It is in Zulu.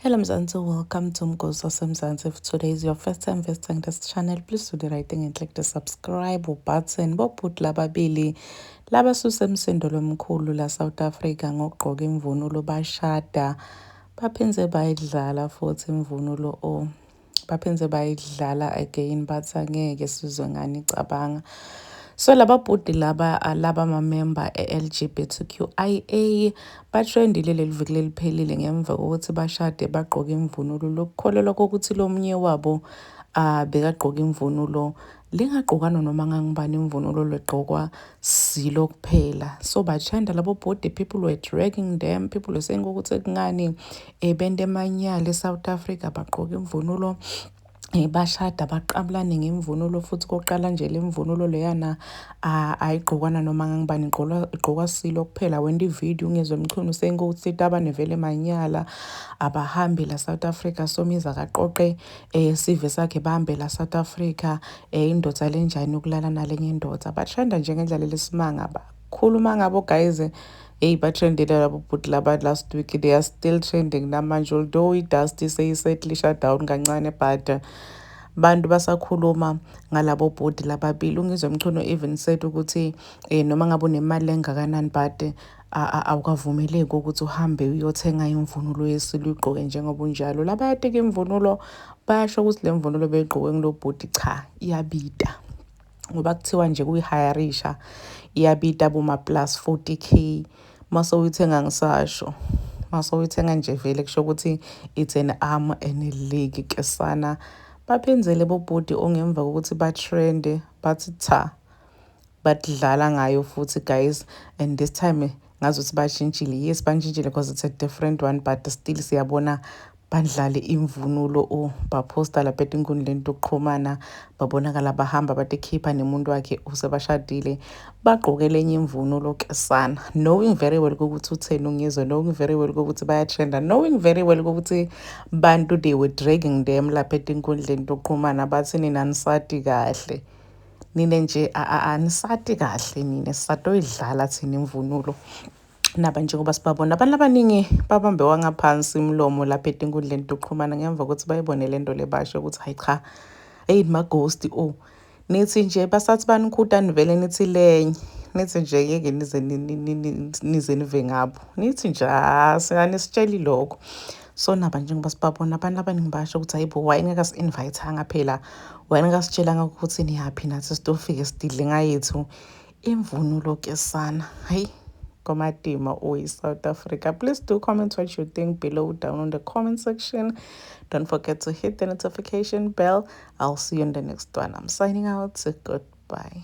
Hello Mzansi, welcome to Mgosi Mzansi. If today is your first time visiting this channel, please do the right thing and click the subscribe button. Bobhuti lababili labasuse umsindo lomkhulu la South Africa ngokugqoka imvunulo bashada, baphindze bayidlala futhi imvunulo, oh, baphindze bayidlala again, bathi angeke sizwe ngani cabanga. So laba bhuti laba ama-member e-LGBTQIA batrendile leli viki leliphelile ngemva kokuthi bashade bagqoke imvunulo lokukholelwa kokuthi lo munye wabo bekagqoka imvunulo lingagqokwana noma ngangibani, imvunulo legqokwa silo kuphela. So batrenda labo bhuti, people were dragging them, people were saying ukuthi kungani bente emanyala e-South Africa, bagqoka imvunulo, bashada baqabulane ngemvunulo. Futhi kokuqala nje le mvunulo leyana ayigqokwana noma ngangibani, igqokwa silo kuphela. Wenta ividiyo uNgizwe Mchunu saying ukuthi itabane vele manyala, abahambi la South Africa. Somizi akaqoqe sive sakhe bahambe la South Africa, indoda lenjani ukulala nalenye indoda. Batrenda nje ngendlela lesimanga, bakhuluma ngabo guys. Hey, batrendile labo bhuti laba last week, they are still trending namanje, although i-dust seyisettlisha down kancane, but bantu basakhuluma ngalabo bhuti lababili. UNgizwe Mchunu even said ukuthi noma ngabe unemali engakanani, but awukavumeleki ukuthi uhambe uyothenga imvunulo yesilo uyigqoke njengoba unjalo. Labayateka imvunulo bayasho ukuthi le mvunulo beyigqoke ngilo bhuti, cha, iyabida, ngoba kuthiwa nje kuyihayarisha iyabida boma plus 40K mase uyithenga. Ngisasho mase uyithenga nje vele kusho ukuthi it's an arm and a leg kesana. Baphenzele bobhuti ongemva kokuthi batrende, bathi cha, badlala ngayo futhi guys, and this time ngazuthi bashintshile. Yes, bantshintshile because it's a different one, but still siyabona badlale imvunulo, o baphosta lapha etinkundleni tokuxhumana, babonakala bahamba batikhipha nemuntu wakhe usebashadile, bagqoke lenye imvunulo kesana, knowing very well ukuthi utheni uNgizwe, knowing very well ukuthi bayatrenda, knowing very well ukuthi bantu they were dragging them lapha etinkundleni tokuxhumana, bathi nina anisati kahle, nine nje anisati kahle, nine sisatoyidlala thina imvunulo. Naba njengoba sibabona, abantu abaningi babambe wangaphansi imlomo lapha etinkundleni tokuxhumana ngemva kokuthi bayibone le nto le, basho ukuthi hayi cha, eyi ma-ghost, oh, nithi nje basathi banikhuta nivele nithi lenye, nithi nje ngeke nize nize nive ngabo, nithi nje anisitsheli lokho. So naba njengoba sibabona, abantu abaningi basho ukuthi hayibo, wayengeke asi-invite-anga phela, wayengeke asitshelanga ukuthi niyaphi, nathi sitofike sididle ngayethu imvunulo kesana. Hayi, komatima oyi-South Africa. Please do comment what you think below down on the comment section. Don't forget to hit the notification bell. I'll see you in the next one. I'm signing out. Goodbye.